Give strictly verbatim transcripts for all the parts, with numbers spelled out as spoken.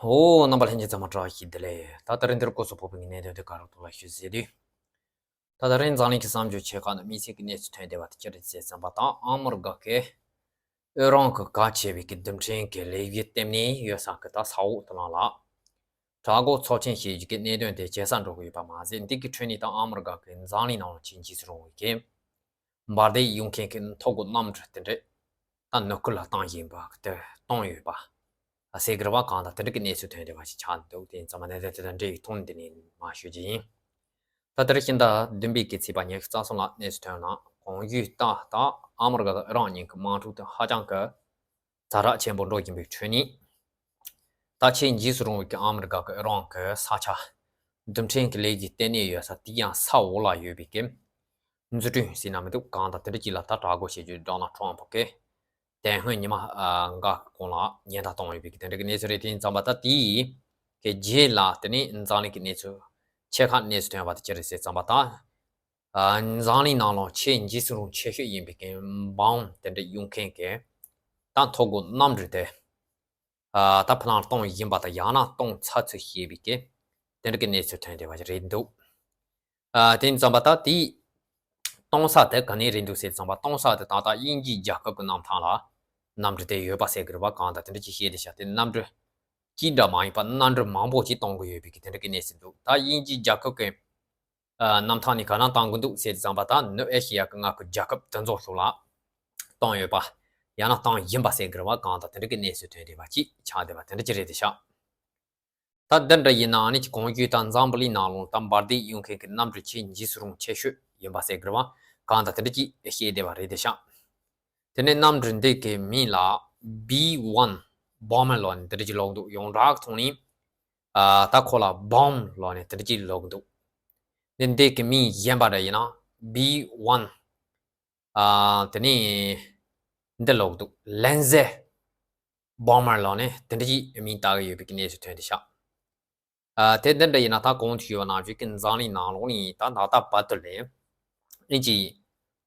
ཨོ། རྣམ་པ་ལྷན་རྒྱས་ཚང་མ་བཀྲ་ཤིས་བདེ་ལེགས། ད་ད་རིང་འདིར་སྐོར་སོགས་ཕོག་པའི་གནད་དོན་དེ་ག་རོགས་ཐོག་ལ་ཞུ་ཟེར་དུས། ད་ད་རིང་འཛམ་གླིང་གི་གསར་འགྱུར་ཆེ་ཁག་ནང་དམིགས་བསལ་གྱི་གནས་ཚུལ་ཐོན་བསྡད་པ་དེ་ཅི་རེད་ཟེར་ཙམ་པ་དང་། ཨ་མི་རི་ཀ་གིས་ཨི་རན་གྱིས་ག་བྱས་པའི་གི་རྡུལ་ཕྲན་གྱི་ལས་གཞི་ལྟེ་གནས་ཡོད་ས་གི་ད་ས་འོག་དེ་ནང་ལ་དྲག་རྒོལ་ཚབས་ཆེན་བྱེད་རྒྱུ་གི་གནད་དོན་དེ་ཇེ་ཟབ་འགྲོ་གི་ཡོད་པ་མ་ཟད། འདི་གི་ཁྲོད་ནས་ད་ཨ་མི་རི་ཀ་གིས་འཛམ་གླིང་ནང་ལ་ཆེས་འཇིགས་སུ་རུང་བའི་གི་འབར་མདེལ་གཡུག་མཁན་གྱི་མཐོ་སྒོ་གནམ་གྲུ་དེ་འདྲས་ད་ནུབ་ཁུལ་ལ་བཏང་བཞིན་པ་དེ་བཏང་ཡོད་པ་ཟེར་གི་རེད་བ། གང་ལྟར་དེ་འདྲ་གི་གནས་ཚུལ་ཐོན་བསྡད་པ་ཞིག་ཆགས་འདུག་དེ་ཚང་མ་གནད་དོན་དེ་དང་འབྲེལ་བའི་ཐོག་ནས་འདི་ནས་མར་ཞུ་རྒྱུ་ཡིན། ད་ལྟར་ཕྱི་ཟླ་བདུན་པའི་གི་ཚེས་པ་ཉི་ཤུ་རྩ་གསུམ་ལ་གནས་ཚུལ་ཐོན་ན། གོང་ཞུས་ལྟར་ད་ཨ་མི་རི་ཀ་དང་ཨི་རན་གཉིས་ཀྱི་དམག་འཁྲུག་དེ་ཧ་ཅང་གི་ཛ་དྲག་ཆེན་པོ་འགྲོ་བཞིན་པའི་ཁྲོད་ནས། ད་ཆེས་འཇིགས་སུ་རུང་བའི་གི་ཨ་མི་རི་ཀ་གི་ཨི་རན་གྱི་ས་ཆ་རྡུལ་ཕྲན་གྱི་ལས་ཀྱི་ལྟེ་གནས་ཡོད་ས་དེ་ཡང་ས་འོག་ལ་ཡོད་པའི་གི་འཛུགས་སྐྲུན་ཟེར་ན་མི་འདུག་གང་ལྟར་དེ་འདྲ་ཅིག་ལ་ད་དྲག་རྒོལ་བྱེད་རྒྱུ་ཌོ་ནལ་ཊམ་ཕ་གིས་དེ་སྔོན་ཉི་མ་ཨ་འགའ་གོང་ལ་ཉེན་བརྡ་བཏང་ཡོད་པའི་གི་དེ་འདྲ་གི་གནས་ཚུལ་རེད། དེ་ཡིན་ཙམ་པ་ད་དེའི་གི་རྗེས་ལ་དེ་ནས་འཛམ་གླིང་གི་གནས་ཚུལ་ཆེ་ཁག་གནས་ཚུལ་ཐོན་པ་དེ་ཅི་རེད་ཟེར་ཙམ་པ་ད། ཨ། འཛམ་གླིང་ནང་ལོགས་ཆེས་འཇིགས་སུ་རུང་ཆེ་ཤོས་ཡིན་པའི་གི་བོམ་དེ་འདྲ་གཡུག་མཁན་གྱི་ད་མཐོ་སྒོ་གནམ་གྲུ་དེ། ཨ། ད་ཕ་ལང་གཏོང་བཞིན་པ་དང་ཡང་ན་གཏོང་ཚར་ཚུལ་ཤེས་པའི་གི་དེ་འདྲ་གི་གནས་ཚུལ་ཐོན་བསྡད་པ་རེད་འདུག་ཨ། དེ་ཙམ་པ་ད་དེའི་གཏོང་ས་དེ་ག་ནས་རེད་འདུག་ཟེར་ཙམ་པ། གཏོང་ས་དེ་ད་ལྟ་དབྱིན་ཇིའི་རྒྱལ་ཁབ་ཀྱི་གནམ་ཐང་ལ་གནམ་གྲུ་དེ་ཡོད་པ་ཟེར་གི་རེད་བ། གང་ལྟར་དེ་འདྲ་ཅིག་བཤད་བསྡད་ཤག་དེ་གནམ་གྲུ་གཅིག་འདྲ་མ་ཡིན་པ་གནམ་གྲུ་མང་པོ་ཅིག་གཏོང་གི་ཡོད་པའི་གི་དེ་འདྲ་གི་གནས་ཚུལ་འདུག་ད་དབྱིན་ཇིའི་རྒྱལ་ཁབ་ཀྱི་ཨ། གནམ་ཐང་ནས་ག་ན་བཏང་གི་འདུག་ཟེར་ཙམ་པ། ད་ནུབ་ཨེ་ཤེ་ཡ་གི་མངའ་ཁུལ་རྒྱལ་ཁབ་དེ་ཚོ་ཚོ་ལ་བཏང་ཡོད་པ། ཡང་ན་བཏང་བཞིན་པ་ཟེར་གི་རེད་བ། གང་ལྟར་དེ་འདྲ་གི་གནས་ཚུལ་ཐོན་བསྡད་པ་ཅིག་ཆགས་བསྡད་པ་དེ་འདྲ་ཅིག་རེད་དེ་ཤག་ད་འདི་འདྲ་ཡིན་ན་ཨ་ནི་གོང་ཞུས་ད་འཛམ་བུ་གླིང་ནང་ལོགས་ད་འབར་མདེལ་གཡུག་མཁན་གྱི་གནམ་གྲུ་ཆེས་འཇིགས་སུ་རུང་ཆེ་ཤོས་ཡིན་པ་ཟེར་གི་རེད་བ། གང་ལྟར་དེ་འདྲ་ཅིག་བཤད་བསྡད་པ་རེད་དེ་ཤག་དེ་ནས་གནམ་གྲུ་འདི་གི་མིང་ལ་བི་ཝན་བོམ་མར་ལབ་ནས་དེ་འདྲ་ཅིག་ལབ་འདུག་ཡོངས་གྲགས་ཐོག་ནས་ཨ། ད་ཁོ་ལ་བོམ་ལབ་ནས་དེ་འདྲ་ཅིག་ལབ་འདུག་འདི་འདི་གི་མིང་གཞན་པ་འདྲ་ཡིན་ན་བི་ཝན་ཨ། དེ་ནས་འདི་ལབ་འདུག་ལན་ཛེ་བོམ་མར་ལབ་ནས་དེ་འདྲ་ཅིག་མིང་བཏགས་ཀྱི་ཡོད་པའི་གནས་ཚུལ་ཐོན་བསྡད་ཤག་ཨ། དེ་འདི་འདྲ་ཡིན་ན་ད་གོང་དུ་ཞུས་པ་ནང་བཞིན་གྱི་འཛམ་གླིང་ནང་ལོགས་ནས་ད་ད་ལྟ་བར་དུ་ལས་ཨིན་ཇིའི་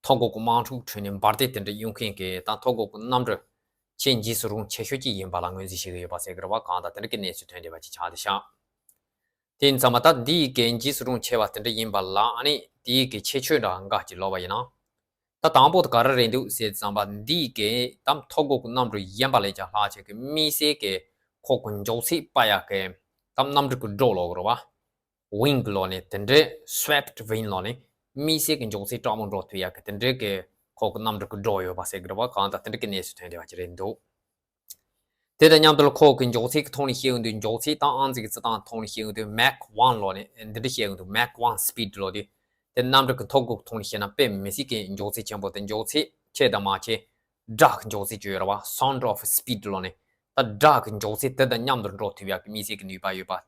མཐོ་སྒོ་གི་དམག་འཁྲུག་ཁྲོད་ནས་འབར་མདེལ་དེ་འདྲ་གཡུག་མཁན་གྱི་ད་མཐོ་སྒོ་གི་གནམ་གྲུ་ཆེས་འཇིགས་སུ་རུང་ཆེ་ཤོས་ཅིག་ཡིན་པ་ལ་ངོས་འཛིན་བྱེད་ཀྱི་ཡོད་པ་ཟེར་གྱི་རེད་བ། གང་ལྟར་དེ་འདྲ་གི་གནས་ཚུལ་ཐོན་བསྡད་པ་ཅིག་ཆགས་བསྡད་ཤག་དེ་ཡིན་ཙང་མ་ད་འདི་ཡི་གི་འཇིགས་སུ་རུང་ཆེ་བ་དེ་འདྲ་ཡིན་པ་ལ་ཨ་ནི་དེ་ཡི་གི་ཁྱད་ཆོས་འདྲ་འགའ་ཅིག་ལབ་པ་ཡིན་ན། ད་དང་པོ་དེ་ག་རེ་རེད་འདུག་ཟེར་ཙམ་པ་འདི་ཡི་གི་ད་མཐོ་སྒོ་གི་གནམ་གྲུ་གཞན་པ་ལས་ཀྱང་ལྷག་ཆེ་གི་དམིགས་བསལ་གི་ཁོ་གི་མགྱོགས་ཚད་སྤར་ཡག་གི་ད་གནམ་གྲུ་གི་སྒྲོ་ལབ་དགོས་རེད་བ། ཝིང་གི་ལབ་ནས་དེ་འདྲའི་སུ་ཝེབ་ཝིང་ལབ་ནས་དམིགས་བསལ་གི་མགྱོགས་ཚད་དྲག་མོ་འགྲོ་ཐུབ་ཡག་གི་དེ་འདྲའི་གི་ཁོ་གི་གནམ་གྲུ་གི་སྒྲོ་ཡོད་པ་ཟེར་གི་རེད་བ། གང་ལྟར་དེ་འདྲ་གི་གནས་ཚུལ་ཐོན་བསྡད་པ་ཅིག་རེད་འདུག་དེ་དང་མཉམ་དུ་ཁོ་གི་མགྱོགས་ཚད་ཀྱི་ཐོག་ནས་བཤད་ཡོང་དུས། མགྱོགས་ཚད་དང་ཨང་རྩིས་ཀྱི་རྩི་སྟངས་ཐོག་ནས་བཤད་ཡོང་དུས་མེག་ཝན་ལབ་ནས་འདི་འདྲ་བཤད་ཡོང་དུས། མེག་ཝན་སི་པིཌ་ལབ་དུས་དེ་གནམ་གྲུ་གི་མཐོ་སྒོ་གི་ཐོག་ནས་བཤད་ན་དཔེ་མི་སྲིད་ཀྱི་མགྱོགས་ཚད་ཆེན་པོ་དེ། མགྱོགས་ཚད་ཆེ་དང་མ་ཆེ། སྒྲ་གི་མགྱོགས་ཚད་ཅིག་ཡོད་རེད་བ། Sound of Speed ལབ་ནས་ད་སྒྲ་གི་མགྱོགས་ཚད་དེ་དང་མཉམ་དུ་འགྲོ་ཐུབ་ཡག་གི་དམིགས་བསལ་གྱི་ནུས་པ་ཡོད་པ།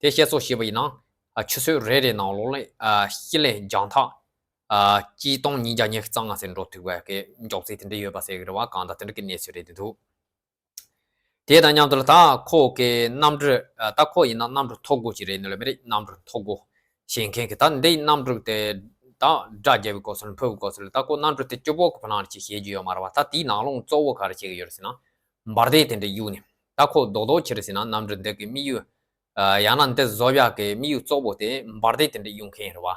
དེ་བཤད་སྲོལ་ཞིག་ཡིན་ན། ཨ། ཆུ་ཚོད་རེ་རེ་ནང་ལོགས་ལ། ཨ། སྤྱི་ལེ་བརྒྱ་ཐམ། ཨ། གཅིག་སྟོང་ཉིས་བརྒྱ་ཉི་ཤུ་རྩ་ལྔ་ཟེར་འགྲོ་ཐུབ་པའི་གི་མགྱོགས་ཚད་དེ་འདྲ་ཡོད་པ་ཟེར་གི་རེད་བ། གང་ལྟར་དེ་འདྲ་གི་གནས་ཚུལ་རེད་འདུག་དེ་དང་མཉམ་དུ་ལ་ད་ཁོ་གི་གནམ་གྲུ། ཨ། ད་ཁོ་ཡིན་ན་གནམ་གྲུ་མཐོ་སྒོ་ཅིག་རེད་ནི་ལ་མི་རེད། གནམ་གྲུ་མཐོ་སྒོ་བཞེངས་མཁན་གྱི་ད་འདི་གནམ་གྲུ་དེ་ད་སྒྲ་རྒྱབ་པའི་སྐབས་སུ་ལ། འཕུར་བའི་སྐབས་སུ་ལ་ད་ཁོ་གནམ་གྲུ་དེ་སྐྱོ་པོ་གི་ཕ་ནང་ཅིག་བཤད་རྒྱུ་ཡོད་མ་རེད་བ། ད་དེའི་ནང་ལོགས་གཙོ་བོ་ག་རེ་བྱེད་ཀྱི་ཡོད་རེད་ཟེར་ན། འབར་མདེལ་དེ་འདྲ་གཡུག་ནས། ད་ཁོ་རྡོག་རྡོག་ཅིག་རེད་ཟེར་ན་གནམ་གྲུ་འདི་གི་དམིགས་ཡུལ། ཨ། ཡང་ན་འདི་བཟོ་ཡག་གི་དམིགས་ཡུལ་གཙོ་བོ་དེ་འབར་མདེལ་དེ་འདྲ་གཡུག་མཁན་རེད་བ།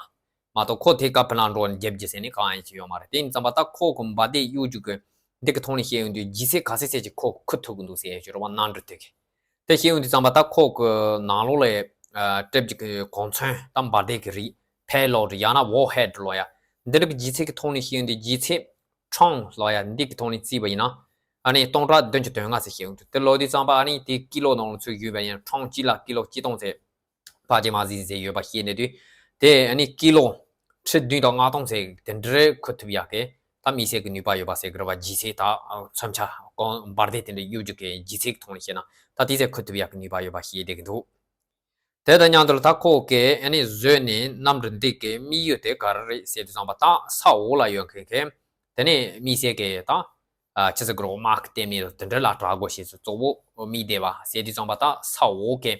མ་གཏོགས་ཁོ་དེ་ག་ཕ་ནང་འགྲོ་ནས་རྒྱབ་རྒྱུ་ཟེར་ནས་གང་ཡང་ཅིག་ཡོད་མ་རེད། དེ་ཡིན་ཙམ་པ་ད་ཁོ་གི་འབར་མདེལ་གཡུག་རྒྱུ་གི་འདི་གི་ཐོག་ནས་བཤད་ཡོང་དུས་ལྗིད་ཚད་ག་ཚད་ཚད་ཅིག་ཁོ་ཁུར་ཐུབ་ཀྱི་འདུག་ཟེར་ཡ་ཅིག་རེད་བ། གནམ་གྲུ་དེ་གི། དེ་བཤད་ཡོང་དུས་ཙམ་པ་ད་ཁོ་གི་ནང་ལོགས་ལ། ཨ། སྤྲད་རྒྱུ་གི་གོ་མཚོན་ད་འབར་མདེལ་གི་རིགས། ཕེ་ལོཌ་ཡང་ན་ཝོར་ཧེཌ་ལབ་ཡ། འདི་རིགས་ཀྱི་ལྗིད་ཚད་ཀྱི་ཐོག་ནས་བཤད་ཡོང་དུས་ལྗིད་ཚད། ཊོན་ལབ་ཡ་འདི་གི་ཐོག་ནས་བརྩིས་པ་ཡིན་ན། ཨ་ནི་སྟོང་ཕྲག་བདུན་ཅུ་དོན་ལྔ་ཟེར་བཤད་ཡོང་དུས། དེ་ལབ་དུས་ཙམ་པ་ཨ་ནི་དེ་ཀི་ལོ་ནང་ལ་ཚུད་ཡོད་པ་ཡིན་ན། ཊོན་གཅིག་ལ་ཀི་ལོ་གཅིག་སྟོང་ཟེར། ཕལ་ཆེར་མ་ཟིན་ཟེར་ཡོད་པ་བཤད་ནས་དུས། དེ་ཨ་ནི་ཀི་ལོ་ཁྲི་བདུན་དང་ལྔ་སྟོང་ཟེར་དེ་འདྲའི་ཁུར་ཐུབ་ཡག་གི་ད་དམིགས་བསལ་གྱི་ནུས་པ་ཡོད་པ་ཟེར་གི་རེད་བ། ལྗིད་ཚད་ད་མཚོན་ཆ་གོང་འབར་མདེལ་དེ་འདྲ་གཡུག་རྒྱུ་གི་ལྗིད་ཚད་ཀྱི་ཐོག་ནས་བཤད་ན་ད་དེ་ཚོ་ཁུར་ཐུབ་ཡག་གི་ནུས་པ་ཡོད་པ་བཤད་བསྡད་ཀྱི་འདུག་དེ་དང་མཉམ་དུ་ལ་ད་ཁོ་གིས་ཨ་ནི་བཟོས་ནས་གནམ་གྲུ་འདི་གི་དམིགས་ཡུལ་དེ་ག་རེ་རེད་ཟེར་དུས་ཙམ་པ། ད་ས་འོག་ལ་ཡོད་མཁན་གྱི་དེ་ནས་དམིགས་བསལ་གྱི་ད། ཨ། ཆི་ཟེར་དགོས་རེད། དམག་གི་ལྟེ་གནས་དེ་འདྲ་ལ་དྲག་རྒོལ་བྱེད་ཚུལ་གཙོ་བོ་དམིགས་བསྡད་པ་ཟེར་དུས་ཙམ་པ། ད་ས་འོག་གི།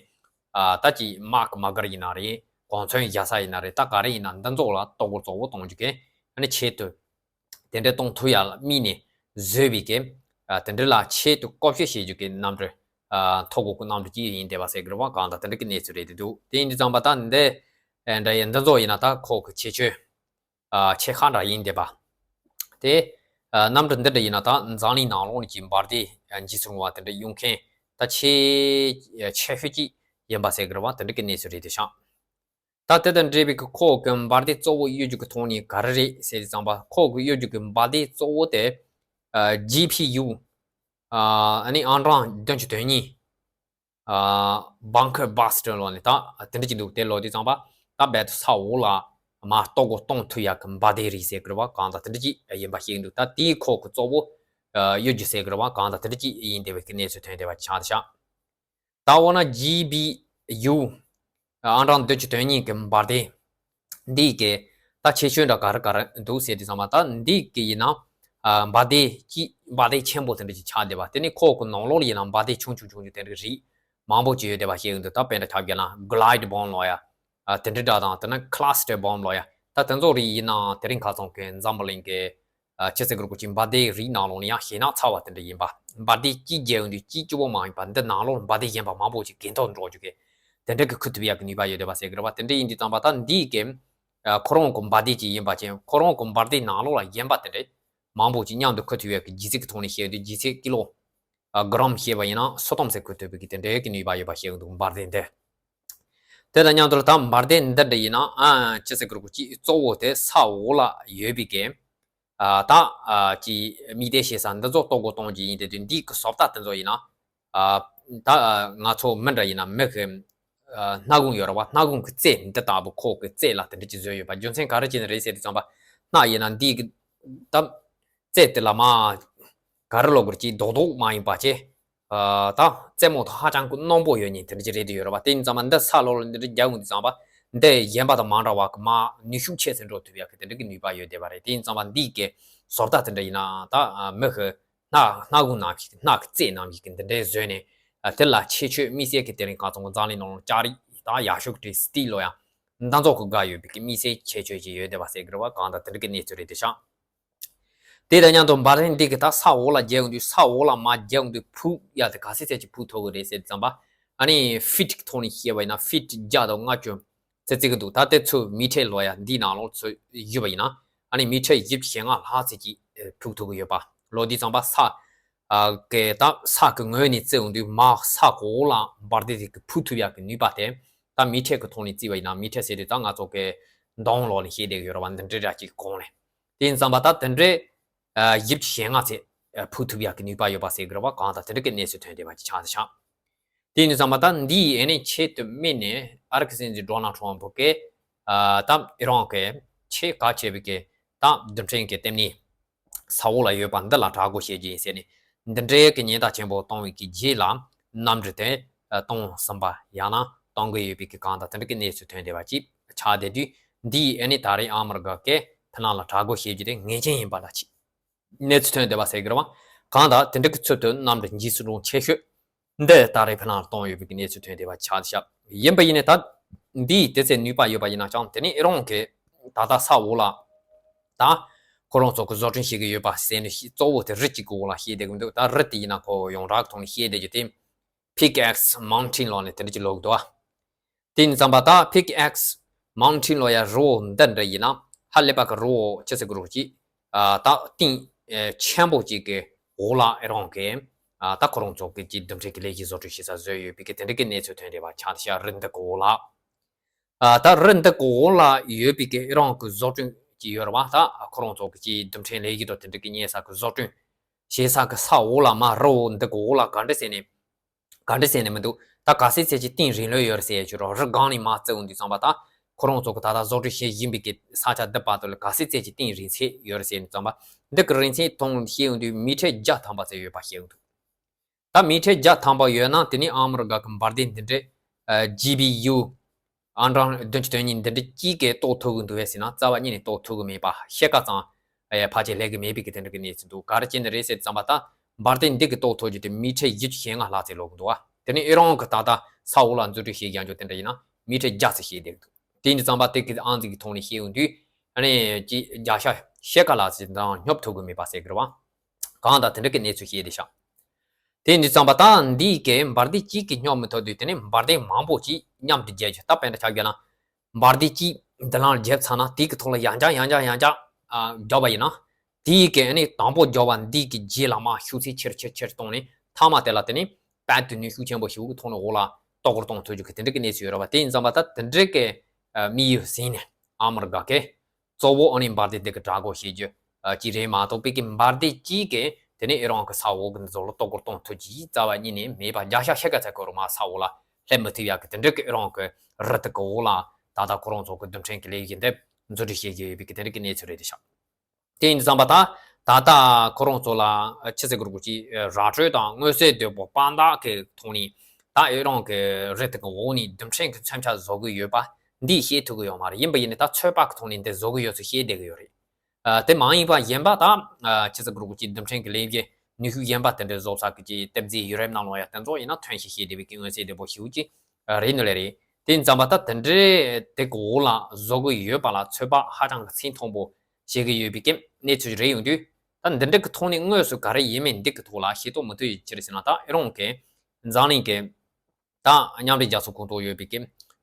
ཨ། ད་ཅིག་དམག་གི་དམག་སྒར་ཡིན་ན་རེད། གོ་མཚོན་བཞག་ས་ཡིན་ན་རེད། ད་ག་རེ་ཡིན་ན་འདི་ཚོ་ལ་གཏོར་རྒོལ་གཙོ་བོ་གཏོང་རྒྱུ་གི་ཨ་ནི་ཆེད་དུ། དེ་འདྲའི་གཏོང་ཐུབ་ཡག་ལ་དམིགས་ནས་བཟོས་པའི་གི། ཨ། དེ་འདྲ་ལ་ཆེད་དུ་བཀོལ་སྤྱོད་བྱེད་རྒྱུ་གི་གནམ་གྲུ་ ཨ་ཐོ་གོ་གི་གནམ་གྲུ་གཅིག་ཡིན་བསྡད་པ་ཟེར་གི་རེད་བ། གང་ལྟར་དེ་འདྲ་གི་གནས་ཚུལ་རེད་འདུག་དེ་ཡིན་དུས་ཙམ་པ་ད་འདི་ཨེ་འདྲ་ཡིན་འདི་ཚོ་ཡིན་ན་ད་ཁོ་གི་ཁྱད་ཆོས་ཨ་ཆེ་ཁག་འདྲ་ཡིན་བསྡད་པ། དེ་ཨ་གནམ་གྲུ་འདི་འདྲ་ཡིན་ན་ད་འཛམ་གླིང་ནང་ལོགས་ནས་ཀྱི་འབར་མདེལ་ཨ་འཇིགས་སུ་རུང་བ་དེ་འདྲ་གཡུག་མཁན་ད་ཆེས་ཆེ་ཤོས་ཅིག་ཡིན་པ་ཟེར་གི་རེད་བ། དེ་འདྲ་གི་གནས་ཚུལ་རེད་འདུག་ཤག་ད་དེ་དང་འབྲེལ་བའི་གི་ཁོ་གི་འབར་མདེལ་གཙོ་བོ་གཡོ་སྒྱུ་གི་ཐོག་ནས་ག་རེ་རེད་ཟེར་དུས་ཙམ་པ། ཁོ་གི་གཡོ་སྒྱུ་གི་འབར་མདེལ་གཙོ་བོ་དེ་ཨ་ཇི་ཕི་ཡུ་ཨ་ནི་ཨང་གྲངས་བདུན་ཅུ་དོན་གཉིས་ཨ་bunker buster་ལོ་ནི་ད་དེ་འདྲ་ཅིག་འདུག་དེ་ལོ་དུས་ཙམ་པ་ད་རྦད་དེ་ས་འོག་ལ་མར་ལྟོ་གོས་གཏོང་ཐུབ་ཡག་གི་འབར་མདེལ་རེད་ཟེར་གི་རེད་བ། གང་ལྟར་དེ་འདྲ་ཅིག་ཡིན་པ་ཤེས་ཀྱི་འདུག་ད་དེའི་ཁོ་གི་གཙོ་བོ་ཨ་གཡོ་སྒྱུ་ཟེར་གི་རེད་བ། གང་ལྟར་དེ་འདྲ་ཅིག་ཡིན་བསྡད་པའི་གི་གནས་ཚུལ་ཐོན་བསྡད་པ་ཆགས་འདུག་ཤག་ད་འོ་ན་ཇི་བི་ཡུ་ཨང་གྲངས་བདུན་ཅུ་དོན་གཉིས་ཀྱི་འབར་མདེལ་འདི་གི་ད་ཁྱད་ཆོས་འདྲ་ག་རེ་ག་རེ་འདུག་ཟེར་དུས་ཙམ་པ། ད་འདི་གི་ཡིན་ན་ཨ་འབར་མདེལ་གཅིག་འབར་མདེལ་ཆེན་པོ་དེ་འདྲ་ཅིག་ཆགས་བསྡད་པ། དེ་ནི་ཁོ་གི་ནང་ལོགས་ལ་ཡིན་ན་འབར་མདེལ་ཆུང་ཆུང་ཆུང་ཆུང་དེ་འདྲ་རིགས་མང་པོ་ཅིག་ཡོད་བསྡད་པ་ཤེས་ཀྱི་འདུག་ད་དཔེར་ན་ཆ་བཞག་ན་glide bomb་ལོ་ཡ། ཨ་དེ་འདྲ་འདྲ་དང་། དེ་ན་cluster bomb་ལོ་ཡ། ད་དེ་ཚོ་རིགས་ཡིན་ནའང་དེ་རིང་ཁ་སང་གི་འཛམ་བུ་གླིང་གི་ཨ་ཅི་ཟེར་དགོས་རེད། ཁོ་ཅིག་འབར་མདེལ་རིགས་ནང་ལོགས་ནས་ཡང་ཞེད་སྣང་ཚ་བ་དེ་འདྲ་ཡིན་པ། འབར་མདེལ་གཅིག་བརྒྱབ་ཡོང་དུས་གཅིག་གཅིག་པོ་མ་ཡིན་པ་འདི་ནང་ལོགས་འབར་མདེལ་གཞན་པ་མང་པོ་ཅིག་གྱེན་ཐོག་འགྲོ་རྒྱུ་གི་དེ་འདྲ་གི་འཁུར་ཐུབ་ཡག་གི་ནུས་པ་ཡོད་བསྡད་པ་ཟེར་གི་རེད་བ། དེ་འདྲ་ཡིན་དུས་ཙམ་པ་ད་འདིའི་གི་ཨ་ཁོ་རང་གི་འབར་མདེལ་ཅིག་ཡིན་པ་ཅན། ཁོ་རང་གི་འབར་མདེལ་ནང་ལོགས་ལ་གཞན་པ་དེ་འདྲ་མང་པོ་ཅིག་མཉམ་དུ་འཁུར་ཐུབ་ཡག་གི་ལྗིད་ཚད་ཀྱི་ཐོག་ནས་བཤད་དུས་ལྗིད་ཚད་ཀི་ལོ་ཨ་ག་རམ་བཤད་པ་ཡིན་ན་སོ་སྟོང་ཙམ་འཁུར་ཐུབ་པའི་གི་དེ་འདྲའི་གི་ནུས་པ་ཡོད་པ་བཤད་ཀྱི་འདུག་འབར་མདེལ་འདི། དེ་དང་མཉམ་དུ་ད་འབར་མདེལ་འདི་འདྲ་ཡིན་ན་ཨ་ཅི་ཟེར་དགོས་རེད། ཁོ་ཅིག་གཙོ་བོ་དེ་ས་འོག་ལ་ཡོད་པའི་གི་ཨ་ད་ཨ་ཅི་མིག་ལྟ་བྱེད་ས་འདི་ཚོ་ལྟོ་གོས་གཏོང་རྒྱུ་ཡིན་བསྡད་དུས། འདིའི་གི་བཟོ་ལྟ་དེ་ཚོ་ཡིན་ན་ཨ་ད་ཨ་ང་ཚོ་མི་འདྲ་ཡིན་ན་མི་གི་ཨ་སྣ་ཁུང་ཡོད་རེད་བ། སྣ་ཁུང་གི་རྩེ་འདི་ལྟ་བུ་ཁོ་གི་རྩེ་ལ་དེ་འདྲ་ཅིག་བཟོས་ཡོད་པ། རྒྱུ་མཚན་ག་རེ་བྱས་ནས་རེད་ཟེར་དུས་ཙམ་པ། སྣ་ཡིན་ན་འདིའི་གི་ད་རྩེ་དེ་ལ་མར་ག་རེ་ལབ་དགོས་རེད། ཅིག་རྡོག་རྡོག་མ་ཡིན་པ་ཅིག་ཨ་ད་རྩེ་མོ་དང་ཧ་ཅང་གི་རྣོན་པོ་ཡོད་མཁན་དེ་འདྲ་ཅིག་རེད་དེ་ཡོད་རེད་བ། དེ་ཡིན་ཙང་མ་འདི་ས་ལོགས་ལ་འདི་འདྲ་རྒྱག་ཡོང་དུས་ཙམ་པ་འདི་གཞན་པ་དང་མ་འདྲ་བ་གི་མར་ནུས་ཤུགས་ཆེ་ཙམ་འགྲོ་ཐུབ་ཡག་གི་དེ་འདྲ་གི་ནུས་པ་ཡོད་བསྡད་པ་རེད། དེ་ཡིན་ཙང་མ་འདིའི་གི་བཟོ་ལྟ་དེ་འདྲ་ཡིན་ན་ད་ཨ་མི་གི་སྣ་སྣ་ཁུང་ནང་བཞིན་གི་སྣ་གི་རྩེ་ནང་བཞིན་གི་འདི་འདྲའི་བཟོས་ནས་ཨ་དེ་ལ་ཁྱད་ཆོས་དམིགས་བསལ་གི་དེ་རིང་ཁ་སང་གི་འཛམ་གླིང་ནང་ལ་ལྕགས་རིགས་དང་ཡག་ཤོས་ཀྱི་སི་ཊི་ལ་ལོ་ཡ་འདི་ཚོ་གི་དགའ་ཡོད་པའི་གི་དམིགས་བསལ་ཁྱད་ཆོས་ཅིག་ཡོད་བསྡད་པ་ཟེར་གི་རེད་བ། གང་ལྟར་དེ་འདྲ་གི་གནས་ཚུལ་རེད་དེ་ཤག་དེ་དང་མཉམ་དུ་འབར་མདེལ་འདི་གི་ད་ས་འོག་ལ་རྒྱག་ཡོང་དུས། ས་འོག་ལ་མར་རྒྱག་ཡོང་དུས་ཕུག་ཡག་དེ་ག་ཚད་ཚད་ཅིག་ཕུག་ཐུབ་ཀྱི་རེད་ཟེར་དུས་ཙམ་པ། ཨ་ནི་ཕིཊ་ཀྱི་ཐོག་ནས་བཤད་པ་ཡིན་ན་ཕིཊ་བརྒྱ་དང་ལྔ་བཅུ་ཙམ་བརྩི་གི་འདུག་ད་དེ་ཚོ་མི་ཊར་ལོ་ཡ་འདིའི་ནང་ལོགས་ཚུད་ཡོད་པ་ཡིན་ན་ཨ་ནི་མི་ཊར་བཞི་བཅུ་ཞེ་ལྔ་ལྷག་ཙམ་ཅིག་ཕུག་ཐུབ་ཀྱི་ཡོད་པ། ལོ་དུས་ཙམ་པ་ས་ཨ་གི་ད་ས་གི་ངོས་ནས་བརྩི་ཡོང་དུས་མར་ས་གི་འོག་ལ་འབར་མདེལ་དེ་གི་ཕུག་ཐུབ་ཡག་གི་ནུས་པ་དེ་ད་མི་ཊར་གི་ཐོག་ནས་བརྩིས་པ་ཡིན་ན། མི་ཊར་ཟེར་དུས་ད་ང་ཚོ་གི་འདོམ་ལོགས་ནས་བཤད་བསྡད་ཀྱི་ཡོད་རེད་བ། འདི་འདྲའི་འདྲ་ཅིག་གོང་ནས། དེ་ཡིན་ཙམ་པ་ད་དེ་འདྲའི་ཨ་བཞི་བཅུ་ཞེ་ལྔ་ཙམ་ཨ་ཕུག་ཐུབ་ཡག་གི་ནུས་པ་ཡོད་པ་ཟེར་གི་རེད་བ། གང་ལྟར་དེ་འདྲ་གི་གནས་ཚུལ་ཐོན་བསྡད་པ་ཅིག་ཆགས་ཤག་དེ་ཡིན་ཙམ་པ་ད་འདིའི་ཨ་ནི་ཆེད་དུ་དམིགས་ནས་ཨ་རིའི་སྲིད་འཛིན་ཌོ་ནལ་ཊམ་ཕུ་གིས་ཨ་ད་ཨི་རན་གྱི་ཆེས་གལ་ཆེ་བའི་གི་ད་རྡུལ་ཕྲན་གྱི་ལྟེ་གནས་ས་འོག་ལ་ཡོད་པ་འདི་ལ་དྲག་རྒོལ་བྱེད་རྒྱུ་ཡིན་ཟེར་ནས། འདི་འདྲའི་གི་ཉེན་བརྡ་ཆེན་པོ་བཏང་བའི་གི་རྗེས་ལ་གནམ་གྲུ་དེ་ཨ་བཏང་ཟིན་པ་ཡང་ན་གཏོང་གི་ཡོད་པའི་གི་གང་ལྟར་དེ་འདྲ་གི་གནས་ཚུལ་ཐོན་བསྡད་པ་ཅིག་ཆགས་བསྡད་དུས། འདིའི་ཨ་ནི་ད་རེས་ཨ་མི་རི་ཀ་གིས་ཕྱི་ནང་ལ་དྲག་རྒོལ་བྱེད་རྒྱུ་དེ་ངེས་ཅན་ཡིན་པ་ལ་ཅིག་གནས་ཚུལ་ཐོན་བསྡད་པ་ཟེར་གི་རེད་བ། གང་ལྟར་དེ་འདྲ་གི་ཚུལ་དུ་གནམ་གྲུ་འཇིགས་སུ་རུང་ཆེ་ཤོས་འདི་ད་རེས་ཕྱི་ནང་ལ་བཏང་ཡོད་པའི་གི་གནས་ཚུལ་ཐོན་བསྡད་པ་ཆགས་བཞག་ཡིན་པ་ཡིན་ནའི་ད་འདིའི་དེ་ཚོའི་ནུས་པ་ཡོད་པ་ཡིན་ན་ཀྱང་། དེ་ནི་ཨི་རན་གྱིས་ད་ལྟ་ས་འོག་ལ་ད་ཁོ་རང་ཚོ་གི་བཟོ་སྐྲུན་བྱེད་ཀྱི་ཡོད་པ་ཟེར་ནས་གཙོ་བོ་དེ་རི་གཅིག་གི་འོག་ལ་བཤད་བསྡད་ཀྱི་འདུག་ད་རི་དེ་ཡིན་ན་ཁོ་ཡོངས་གྲགས་ཀྱི་ཐོག་ནས་བཤད་བསྡད་རྒྱུ་དེ། Pickaxe Mountain་ལབ་ནས་དེ་འདྲ་ཅིག་ལབ་ཀྱི་འདུག་ཨ། དེ་ཡིན་ཙམ་པ་ད་Pickaxe Mountain་ལབ་ཡ་རི་བོ་འདི་འདྲ་ཡིན་ན་ཧ་ལས་པ་གི་རི་བོ་ཅི་ཟེར་དགོས་རེད། ཅིག་ཨ་ད་གཏིང་ཨེ་ཆེན་པོ་ཅིག་གི་འོག་ལ་ཨི་རན་གྱིས་ཨ་ད་ཁོ་རང་ཚོ་གི་ཅིག་རྡུལ་ཕྲན་གྱི་ལས་གཞི་བཟོ་སྐྲུན་བྱེད་ས་བཟོས་ཡོད་པའི་གི་དེ་འདྲ་གི་གནས་ཚུལ་ཐོན་བསྡད་པ་ཆགས་བཞག་རི་འདི་གི་འོག་ལ། ཨ་ད་རི་འདི་གི་འོག་ལ་ཡོད་པའི་གི་ཨི་རན་གྱི་བཟོ་སྐྲུན་ཅིག་ཡོད་རེད་བ། ད་ཁོ་རང་ཚོ་གི་ཅིག་རྡུལ་ཕྲན་ལས་གཞི་དང་དེ་འདྲ་གི་གཉེར་ས་གི་བཟོ་སྐྲུན་བྱེད་ས་གི་ས་འོག་ལ་མར་རི་བོ་འདི་གི་འོག་ལ་ག་འདྲ་ཟེར་ནས། ག་འདྲ་ཟེར་ནས་མི་འདུག་ད་ག་ཚོད་ཚད་ཀྱི་གཏིང་རིང་ལོས་ཡོད་རེད་ཟེར་ཡ་ཅིག་རོ། རི་སྒང་ནས་མར་བརྩི་ཡོང་དུས་ཙམ་པ་ད་ཁོ་རང་ཚོ་གི་ད་ལྟ་བཟོ་སྐྲུན་བྱེད་བཞིན་པའི་གི་ས་ཆ་འདི་བར་དུ་ལ་ག་ཚོད་ཚད་ཀྱི་གཏིང་རིང་ཚད་ཡོད་རེད་ཟེར་ཡོང་དུས་ཙམ་པ། འདི་གི་རིང་ཚད་ཐོག་ནས་བཤད་ཡོང་དུས་མི་ཊར་བརྒྱ་ཐམ་པ་ཙམ་ཡོད་པ་བཤད་ཡོང་དུས། ད་མི་ཊར་བརྒྱ་ཐམ་པ་ཡོད་ན་དེ་ནི་ཨ་མི་རི་ཀ་གི་འབར་མདེལ་འདི་འདྲའི་ཨ་ཇི་བི་ཡུ་ཨང་གྲངས་བདུན་ཅུ་དོན་གཉིས་འདི་འདྲ་གཅིག་གིས་གཏོར་ཐུབ་ཀྱི་འདུག་བས་ཟེར་ན། རྩ་བ་ཉིད་ནས་གཏོར་ཐུབ་ཀྱི་མེད་པ། ཤེལ་ཀ་ཙམ་ཨེ་ཕལ་ཆེར་སླེབས་ཀྱི་མེད་པའི་གི་དེ་འདྲ་གི་གནས་ཚུལ་འདུག་ག་རེ་བྱས་ནས་རེད་ཟེར་ཙམ་པ་ད་འབར་མདེལ་འདི་གི་གཏོར་ཐུབ་རྒྱུ་དེ་མི་ཊར་བཞི་བཅུ་ཞེ་ལྔ་ལྷག་ཙམ་ལོག་གི་འདུག་བ། དེ་ནི་ཨི་རན་གི་ད་ལྟ་ས་འོག་ལ་འཛུལ་སྐྲུན་བྱེད་ཀྱི་ཡོད་རྒྱུ་དེ་འདྲ་ཡིན་ན་མི་ཊར་བརྒྱ་ཙམ་བྱེད་བསྡད་ཀྱི་འདུག་དེ་ཡིན་དུས་ཙམ་པ་དེ་གི་ཨང་རྩིས་ཀྱི་ཐོག་ནས་བཤད་ཡོང་དུས་ཨ་ནི་ཅིག་བརྒྱ་ཆ་ཕྱེད་ཀ་ལྷག་ཙམ་དང་སྙོབ་ཐུབ་ཀྱི་མེད་པ་ཟེར་གི་རེད་བ། གང་ལྟར་དེ་འདྲ་གི་གནས་ཚུལ་བཤད་བསྡད་ཤག་དེ་ཡིན་དུས་ཙམ་པ་ད་འདིའི་གི་འབར་མདེལ་གཅིག་གིས་སྙོག་མི་ཐུབ་དུས་དེ་ནས་འབར་མདེལ་མང་པོ་ཅིག་མཉམ་དུ་བརྒྱབ་རྒྱུ། ད་དཔེར་ན་ཆ་བཞག་ན་འབར་མདེལ་གཅིག་འདི་ལ་བརྒྱབ་ཚར་ན་དེ་གི་ཐོག་ལ་ཡང་བསྐྱར་ཡང་བསྐྱར་ཡང་བསྐྱར་ཨ་བརྒྱབ་པ་ཡིན་ན། དེའི་གི་ཨ་ནི་དང་པོ་བརྒྱབ་པ་འདི་གི་རྗེས་ལ་མར་ཤུགས་ཚད་ཆེར་ཆེར་ཆེར་གཏོང་ནས་མཐའ་མ་དེ་ལ་དེ་ནི་དཔལ་དུ་ནུས་ཤུགས་ཆེན་པོ་ཞིག་གི་ཐོག་ནས་འོག་ལ་གཏོར་རྒོལ་གཏོང་ཐུབ་རྒྱུ་གི་དེ་འདྲ་གི་གནས་ཚུལ་ཡོད་རེད་པ། དེ་ཡིན་ཙམ་པ་ད་དེ་འདྲ་གི་ཨ་དམིགས་ཡུལ་ཟིན་ནས་ཨ་མི་རི་ཀ་གི་གཙོ་བོ་ཨ་ནི་འབར་མདེལ་འདི་གི་དྲག་རྒོལ་བྱེད་རྒྱུ་ཨ་ཅིག་རེད་མ་གཏོགས་པའི་གི་འབར་མདེལ་གཅིག་གིས་དེ་ནི་ཨི་རན་གི་ས་འོག་གི་འདི་ཚོ་ལ་གཏོར་རྒོལ་གཏོང་ཐུབ་རྒྱུ་རྩ་བ་ཉིད་ནས་མེད་པ། བརྒྱ་ཆ་ཕྱེད་ཀ་ཙམ་གྱི་རུ་མ་ས་འོག་ལ་སླེབས་མི་ཐུབ་ཡག་གི་དེ་འདྲ་གི་ཨི་རན་གི་རི་དེ་གི་འོག་ལ་ད་ལྟ་ཁོ་རང་ཚོ་གི་རྡུལ་ཕྲན་གི་ལས་གཞི་འདི་མཛུབ་ཁྲིད་བྱེད་ཀྱི་ཡོད་པའི་གི་དེ་འདྲ་གི་གནས་ཚུལ་རེད་དེ་ཤག་དེ་ཡིན་དུས་ཙམ་པ་ད་ད་ལྟ་ཁོ་རང་ཚོ་ལ་ཆི་ཟེར་དགོས་རེད་གོ་ཅིག་ར་སྤྲོད་དང་མངོན་གསལ་དོད་པོ་དཔང་རྟགས་ཀྱི་ཐོག་ནས་ད་ཨི་རན་གི་རི་དེ་གི་འོག་ནས་རྡུལ་ཕྲན་གི་མཚོན་ཆ་བཟོ་གི་ཡོད་པ་འདི་ཤེས་ཐུབ་གི་ཡོད་མ་རེད། ཡིན་པ་ཡིན་ནའི་ད་ཚོད་དཔག་གི་ཐོག་ནས་འདི་བཟོ་གི་ཡོད་ཚུལ་ཤེས་བསྡད་གི་ཡོད་རེད། ཨ་དེ་མ་ཡིན་པ་གཞན་པ་ད་ཨ་ཆི་ཟེར་དགོས་རེད་གོ་ཅིག་རྡུལ་ཕྲན་གི་ལས་གཞི་ནུས་ཤུགས་གཞན་པ་དེ་འདྲ་བཟོ་ས་གི་ཅིག་ལྟེབ་རྫས་ཡུ་རེ་ནམ་ལོ་ཡ་དེ་ཚོ་ཡིན་ན་ཐོན་ཤེས་ཤེས་བསྡད་པའི་གི་མངོན་གསལ་དོད་པོ་ཞེ་པོ་ཅིག་རེད་ནོ་ལེ་རེད། དེ་ཡིན་ཙམ་པ་ད་དེ་འདྲའི་དེ་གི་འོག་ལ་བཟོ་གི་ཡོད་པ་ལ་ཚོད་དཔག་ཧ་ཅང་གི་ཚད་མཐོན་པོ་བྱེད་ཀྱི་ཡོད་པའི་གི་གནས་ཚུལ་རེད་ཡོང་དུས། ད་འདི་འདྲ་གི་ཐོག་ནས་དངོས་སུ་ག་རེ་ཡིན་མིན་འདི་གི་ཐོག་ལ་ཤེས་རྟོགས་མི་ཐུབ་ཡོད་ཅི་རེད་ཟེར་ན། ད་ཨི་རན་གི་འཛམ་གླིང་གི་ད་མཉམ་འབྲེལ་རྒྱལ་ཚོགས་ཁོངས་གཏོགས་ཡོད་པའི་གི་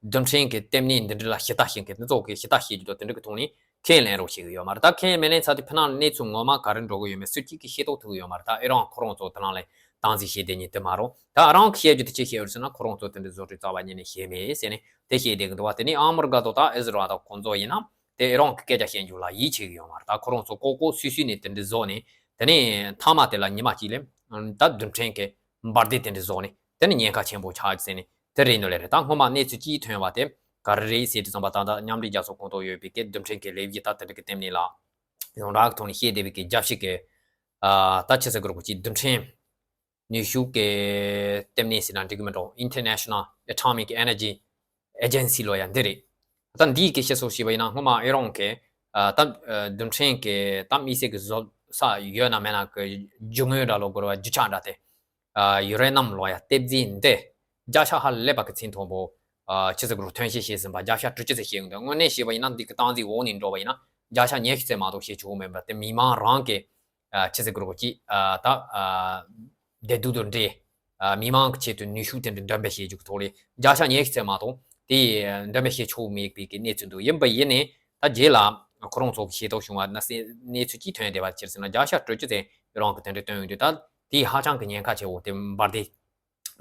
རྡུལ་ཕྲན་གི་ལྟེ་གནས་འདི་འདྲ་ལ་ཞིབ་ལྟ་བྱེད་མཁན་དེ་ཚོ་གི་ཞིབ་ལྟ་བྱེད་རྒྱུ་དང་དེ་འདྲ་གི་ཐོག་ནས་ཁས་ལེན་རོགས་བྱེད་གི་ཡོད་མ་རེད། ད་ཁས་མི་ལེན་ཚར་དུས་ཕི་ནང་གནས་ཚུལ་ངོ་མ་ག་རེ་འགྲོ་གི་ཡོད་མེད་སུ་གཅིག་གིས་ཤེས་རྟོགས་ཐུབ་གི་ཡོད་མ་རེད། ད་ཨི་རན་ཁོ་རང་ཚོ་དེ་ནང་ལ་སྟངས་འཛིན་བྱེད་བསྡད་མཁན་དེ་མ་རེད། ད་ཨི་རན་གི་བཤད་རྒྱུ་དེ་ཅི་བཤད་ཡོད་ཟེར་ན། ཁོ་རང་ཚོ་དེ་འདྲ་བཟོ་གྲྭའི་རྩ་བ་ཉིད་ནས་བཤད་མེད་ཟེར་ནས་དེ་བཤད་བསྡད་གི་འདུག་བ། དེ་ནས་ཨ་མི་རི་ཀ་དང་ད་ཨི་ཟི་རལ་དང་ཁོང་ཚོ་ཡིན་ན་དེ་ཨི་རན་གི་སྐད་ཆ་བཤད་རྒྱུ་ལ་ཡིད་ཆེས་གི་ཡོད་མ་རེད། ད་ཁོ་རང་ཚོ་ལྐོག་ལྐོག་སུད་སུད་ནས་དེ་འདྲ་བཟོ་ནས་དེ་ནས་མཐའ་མ་དེ་ལ་ཉི་མ་གཅིག་ལ་ད་རྡུལ་ཕྲན་གི་འབར་མདེལ་དེ་འདྲ་བཟོ་ནས་དེ་ནས་ཉེན་ཁ་ཆེན་པོ་ཆགས་ཟེར་ནས་དེ་རེད་ནོ་ལེ་རེད། ད་སྔོན་མ་གནས་ཚུལ་གཅིག་ཐོན་པ་དེ་ག་རེ་རེད་ཟེར་དུས་ཙམ་པ། ད་ལྟ་མཉམ་འབྲེལ་རྒྱལ་ཚོགས་ཁོངས་གཏོགས་ཡོད་པའི་གི་རྡུལ་ཕྲན་གི་ལས་གཞི་ད་དེ་འདྲ་གི་ལྟེ་གནས་ལ་ཡོངས་གྲགས་ཐོག་ནས་བཤད་བསྡད་པའི་གི་རྒྱལ་སྤྱི་གི་ཨ་ད་ཆི་ཟེར་དགོས་རེད་གོ་ཅིག་རྡུལ་ཕྲན་ནུས་ཤུགས་ཀྱི་ལྟེ་གནས་ཟེར་ན་འགྲིག་གི་མི་འགྲོ། International Atomic Energy Agency ལོ་ཡ་འདི་རེད། ད་འདིའི་གི་བཤད་སྲོལ་བྱས་པ་ཡིན་ན། སྔོན་མ་ཨི་རན་གི་ཨ་ད་ཨ་རྡུལ་ཕྲན་གི་ད་དམིགས་བསལ་གི་བཟོ་ས་ཡོད་ན་མེད་ན་གི་རྒྱུ་དངོས་འདྲ་ལོ་དགོས་ར་བ་རྒྱུ་ཆ་འདྲ་དེ། ཨ་ཡུ་རེ་ནམ་ལོ་ཡ་ལྟེབ་རྫས་འདི་བརྒྱ་ཆ་ཧ་ལས་པ་གི་ཚད་མཐོན་པོ་ཨ་ཆི་ཟེར་དགོས་རེད། ཐོན་སྐྱེད་བྱས་ཟིན་པ་བརྒྱ་ཆ་དྲུག་ཅུ་ཙམ་བཤད་ཡོང་དུས། དངོས་གནས་བཤད་པ་ཡིན་ན་འདི་གི་སྟངས་འཛིན་འོག་ནས་འགྲོ་བ་ཡིན་ན་བརྒྱ་ཆ་ཉི་ཤུ་ཙམ་མ་གཏོགས་བཤད་ཆོག་གི་མེད་པ་དེ། མི་མང་རང་གི་ཨ་ཆི་ཟེར་དགོས་རེད་གོ་ཅིག་ཨ་ད་ཨ་བདེ་སྡུག་དང་འབྲེལ། ཨ་མི་མང་གི་ཆེད་དུ་ནུས་ཤུགས་དེ་འདྲ་འདོན་སྤེལ་བྱེད་རྒྱུ་གི་ཐོག་ལ་བརྒྱ་ཆ་ཉི་ཤུ་ཙམ་མ་གཏོགས་དེ་འདོན་སྤེལ་བྱེད་ཆོག་མེད་པའི་གི་གནས་ཚུལ་འདུག་ཡིན་པ་ཡིན་ནའི་ད་རྗེས་ལ་ཁོ་རང་ཚོ་གི་ཤེས་རྟོགས་བྱུང་བ་ན་གནས་ཚུལ་གཅིག་ཐོན་བསྡད་པ་ཅི་རེད་ཟེར་ན། བརྒྱ་ཆ་དྲུག་ཅུ་ཙམ་རང་གི་དེ་འདྲ་བཏོན་ཡོང་དུས། ད་དེ་ཧ་ཅང་གི་ཉེན་ཁ་ཆེ་བོ་དེ་འབར་དེ་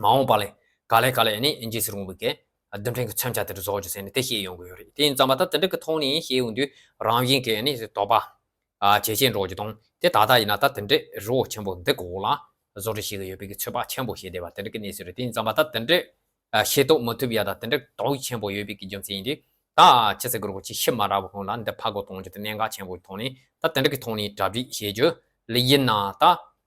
མ་འོངས་པ་ལ་ག་ལེ་ག་ལེ་ཨ་ནི་ཨིན་ཇི་སུ་རུང་བའི་གི་རྡུལ་ཕྲན་གྱི་མཚོན་ཆ་དེ་འདྲ་བཟོ་རྒྱུ་ཟེར་ནས་དེ་བཤད་ཡོང་གི་ཡོད་རེད། དེ་ཡིན་ཙམ་པ་ད་དེ་འདྲ་གི་ཐོག་ནས་བཤད་ཡོང་དུས་རང་བཞིན་གྱི་ཨ་ནི་དོགས་པ་ཨ་ཇེ་ཆེར་འགྲོ་རྒྱུ་དང་། དེ་ད་ལྟ་ཡིན་ན་ད་དེ་འདྲའི་རི་བོ་ཆེན་པོ་འདི་གི་འོག་ལ་བཟོ་སྐྲུན་བྱེད་ཀྱི་ཡོད་པའི་གི་ཚོད་དཔག་ཆེན་པོ་བྱས་བསྡད་པ་དེ་འདྲ་གི་གནས་ཚུལ་རེད། དེ་ཡིན་ཙམ་པ་ད་དེ་འདྲའི་ཨ་ཤེས་རྟོགས་མི་ཐུབ་ཡ་ད་དེ་འདྲའི་དོགས་ཡིག་ཆེན་པོ་ཡོད་པའི་གི་རྒྱུ་མཚན་ཡིན་དུས། ད་ཆི་ཟེར་དགོས་རེད་གོ་ཅིག་ཕྱི་མ་འདྲ་བོ་ཁོང་ལ་འདི་ཕར་རྒོལ་གཏོང་རྒྱུ་དེ་གནད་འགག་ཆེན་པོའི་ཐོག་ནས་ད་དེ་འདྲ་གི་ཐོག་ནས་གྲ་སྒྲིག་བྱེད་རྒྱུ་ལ་ཡིན་ན། ད་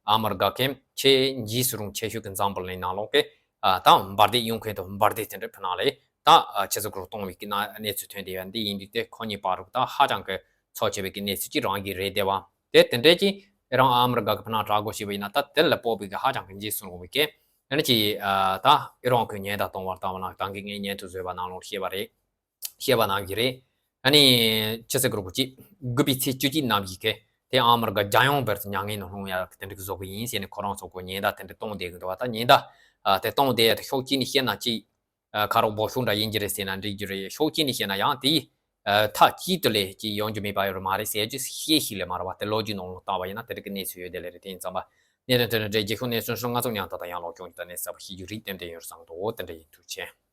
ཨ་མི་རི་ཀ་གི་ཆེས་ཨིན་ཇི་སུ་རུང་ཆེ་ཤོས་ཀྱི་འཛམ་བུ་གླིང་ནང་ལོགས་ཀྱི་ཨ་ད་འབར་མདེལ་གཡུག་མཁན་དང་འབར་མདེལ་དེ་འདྲ་ཕི་ནང་ལ་ད་ཨ་ཆི་ཟེར་དགོས་རེད་གཏོང་བའི་གི་གནས་ཚུལ་ཐོན་བསྡད་ཡ་འདི་ཡིན་དུས། དེ་ཁོ་གཉིས་བར་དུ་ད་ཧ་ཅང་གི་ཚབས་ཆེ་བའི་གི་གནས་ཚུལ་ཅིག་རང་གི་རེད་བསྡད་པ་དེ། དེ་འདྲའི་ཅིག་ཨི་རན་ཨ་མི་རི་ཀ་གི་ཕི་ནང་དྲག་རྒོལ་བྱས་པ་ཡིན་ན་ད་དེ་ལ་དཔག་པའི་གི་ཧ་ཅང་གི་ཨིན་ཇི་སུ་རུང་བའི་གི་ཨ་ནི་ཅིག་ཨ་ད་ཨི་རན་གྱི་ཉེན་བརྡ་གཏོང་བར་བཏང་བ་ན། ད་གིན་ངས་སྙན་ཐོ་བཟོས་པ་ནང་ལོགས་བཤད་པ་རེད། བཤད་པ་གནང་གི་རེད། ཨ་ནི་ཆི་ཟེར་དགོས་རེད་གོ་ཅིག་དགུ་པའི་ཚེས་བཅུ་གཅིག་ནམ་ཞིག་གི་དེ་ཨ་མི་རི་ཀ་རྒྱལ་ཡོངས་བར་དུ་མྱ་ངན་ནང་ལྷུང་ཡ་དེ་འདྲ་གི་བཟོ་གི་ཡིན་ཟེར་ནས་ཁོ་རང་ཚོ་གི་ཉེན་བརྡ་དེ་འདྲ་གཏོང་བསྡད་གི་འདུག་བ། ད་ཉེན་བརྡ་ཨ་དེ་གཏོང་བསྡད་ཡ་དེ་ཕྱོགས་གཅིག་ནས་བཤད་ན་ཅིག་ཨ་ཁ་རོག་འབོར་ཤོག་འདྲ་ཡིན་གྱི་རེད་ཟེར་ན་འགྲིག་རྒྱུ་རེད། ཕྱོགས་གཅིག་ནས་བཤད་ན་ཡང་དེ་ཨ་མཐའ་གཅིག་ཏུ་ལས་ཅིག་ཡོང་རྒྱུ་མེད་པ་ཡོད་རེད་མ་རེད་ཟེར་རྒྱུ་བཤད་ཤིག་ལས་མ་རེད་བ། དེ་ལོ་རྒྱུས་ནང་ལ་བལྟས་པ་ཡིན་ན་དེ་འདྲ་གི་གནས་ཚུལ་ཡོད་དེ་ལས་རེད། དེ་ཡིན་ཙམ་པ་གནས་དོན་དེ་འདྲ་རེད། རྗེས་ཤོག་གནས་ཚུལ་སོང་ང་ཚོ་མཉམ་དུ་ད་ཡང་ལོག་སྐྱོང་རྒྱུ་ད་གནས་ཚུལ་གསར་པ་ཤེས་རྒྱུ་རིགས་ཏན་ཏན་ཡོད་རེད་བསམ་གི་འདུག་འོ་དེ་འདྲ་ཡིན། ཐུགས་རྗེ་ཆེ།